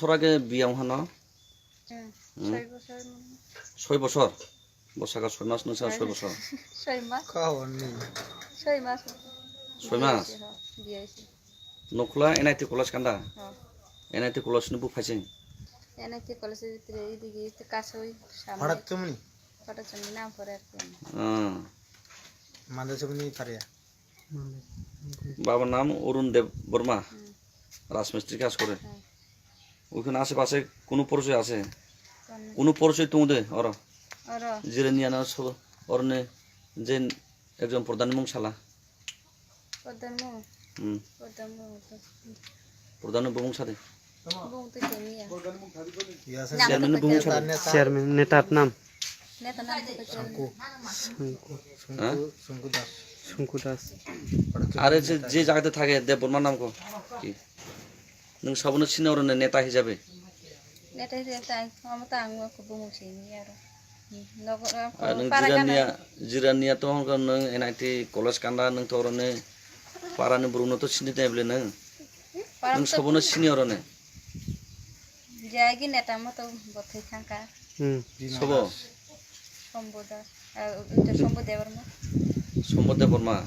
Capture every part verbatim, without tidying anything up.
Bosor age biya wng hano? Hmm, Hmm. Soi bosor mano. Soi bosor? Bo saka soi mas, nwng saka soi bosor? Soi mas. Kawan ni. Soi mas. Soi mas? Biya isi, ha, biya isi. Nokla N I T college kanda? Ha. N I T college ni bu phaising? N I T college ni bhitre idigi kasoi samne. Hora tumni? Hora tumni nam pore ar ki. Hmm. Mande sumni pare. Baba nam Arun Dev Barma, Hmm. Rajmistri kaj kore. Hmm. Oikhane ashepashe kono porichoy ashe? Kono. Kono porichoy tongo de oro? Oro. Jirania na so, oroni je ekjon prodhan ni mung sala? Prodhan mung? Hmm. Prodhan mung to. Prodhan ni bumung sade? Bumung to temiya. Chairman ni bumung sade? Chairman netar nam? Netar nam to Sangku. Sangku. Ha? Sangku, Sangku Das. Sangku Das. Are je, je jagate thake, Debbarma nam ko ki? Nwng sabono sini oro ne neta hisabe? Neta hisabe tai, omo ta ang ko bumung sini aro. Nogo, Ah, nwng para Jirania, kana. Jirania to hongkha nwng N I T college kanda nwng to oro ne para ni burung no to sini tebile nwng. Para nwng to sabono sini oro ne. Jagi neta mo to bothai thangka. Hmm. Sobo? Sombo Das, ah, ito Sombo Debbarma. Sombo Debbarma.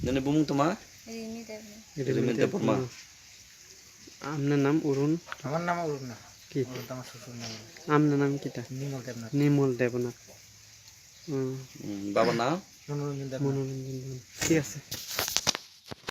Nini bumung toma? Rimi Debbarma. Rimi Debbarma. Amna nam Arun. Amar nam Arun na. Ki? Arun tama susur nam. Amna nam kita? Nimol Debnath. Nimol Debnath. Hmm. Hmm, baba nam? Monoranjan Debnath. Monoranjan Debnath. Thik ase.